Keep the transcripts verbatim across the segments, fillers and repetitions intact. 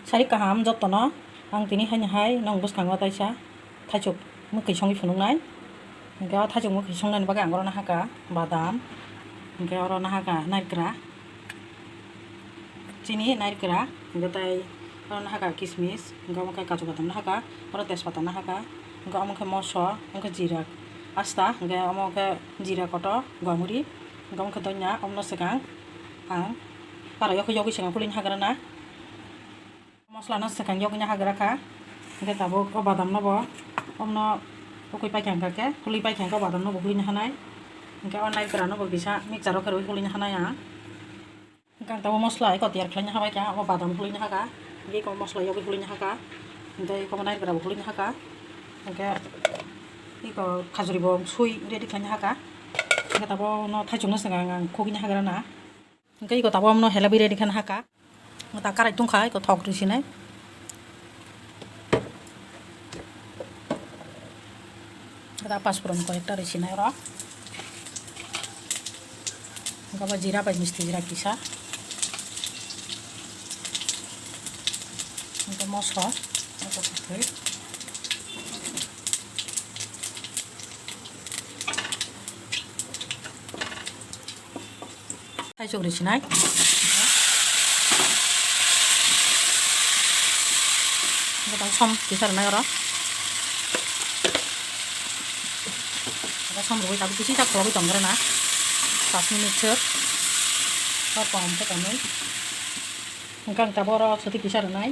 Sari kaham jotono ang tini haini hai nong bwskango taisa thaichuk mwkhwi songwi phunuknai. Hwnkhe o thaichuk mwkhwi songnani bagwi ang oro nahaka badam, hwnkhe oro nahaka naikra, chini naikra, hwnkhe tei oro nahaka kismis, hwnkhe omo khe kaju badam nahaka, oro tejpata nahaka, hwnkhe omo khe moso, hwnkhe jira asta, hwnkhe omo khe jira kotor, guamuri, hwnkhe omo khe donya, omono swkang ang para yokhe yogwi swkang kulini hagrana. Moslano swkang yogwino hagra kha. Hwnkhe tabuk o badamno bo omno ukui paikha hwnkha khe, hului paikha hwnkhe o badamno bo huline hanai. Hwnkhe o naikra no bo kisa mixture o kherwi huline hanai ang. Hwnkhe ang tabuk mosla eko tiyar khlaina habai kha, o badam huline hakha, hwnkhe eko mosla yogwi huline hakha, hwnkhe eko naikra bo huline hakha, hwnkhe eko khajuri bo sui ready khlaina hakha. Hwnkhe tabuk no thaichukno swkang ang khogwino hagrana. Hwnkhe eko tabuk omno helabwi ready khe nahaka. Ta karai tongkha eko thok rwi sinai. Ta pasphuron koi ekta rwi sinai oro. Hwnkhe bo jira bai misti jira kisa. Hwnkhe moso. Thaichuk rwi sinai. Hwnkhe tabuk som kisa rwnai oro. Oro som rwui tabuk kisa khulogwi tongkhe rwna. Pas minute sir. Tor kom khe tonwi. Hwnkhe ang tabuk oro swtwi kisa rwnai.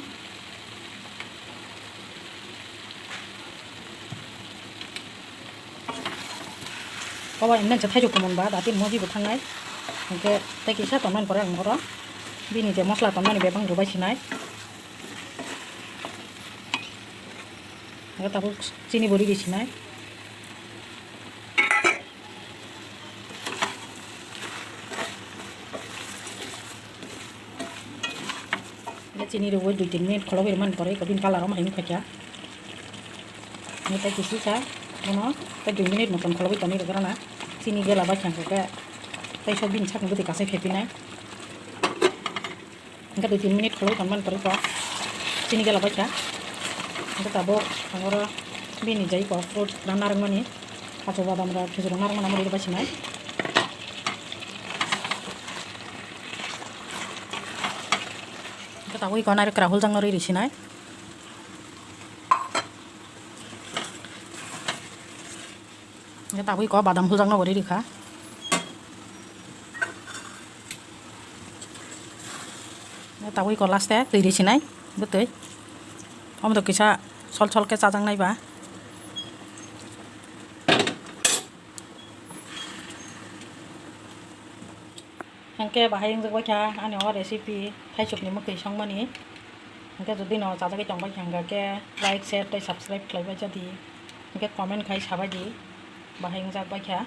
Obo imnai je thaichuk kumun ba, dati moji bo thangnai. Hwnkhe tei kisa tongmani pore ang oro bini je mosla tongmani bebak rwbai sinai. Hwnkhe tabuk chini bo rwgwi sinai. Hwnkhe chini rwgwi dui tin minute khulogwi rwmani pore eko bini colour omo hai wngkha kha. Hwnkhe tei kisi kha bono tei dui minute motom khulogwi tonwi rwgwrana. Chini gela bai kha hwnkhe tei sok bini sakni bwtwi kasai phepinai. Hwnkhe dui tin minute khulogwi tonmani pore eko chini gela bai kha. Hwnkhe tabuk ang oro bini jai eko fruit rok narwkmani, kaju badam rok, khejur rok narwkmani omo rwgwi bai sinai. Hwnkhe tabuk eko nairok kwra huljak no rwi rwi sinai. Hwnkhe tabuk eko badam huljak no bo rwi rwi kha. Hwnkhe tabuk eko last e twi rwi sinai bwtwi. Omo to kisa sol sol khe chajaknai ba. Hwnkhe bahai wngjak bai kha ani o recipe thaichukni mwkhwi songmani. Hwnkhe jodi no chajagwi tong bai kha hwnkhe like, share tei subscribe khlai bai jadi. Hwnkhe comment khai sa bai di, bahai wngjak bai kha.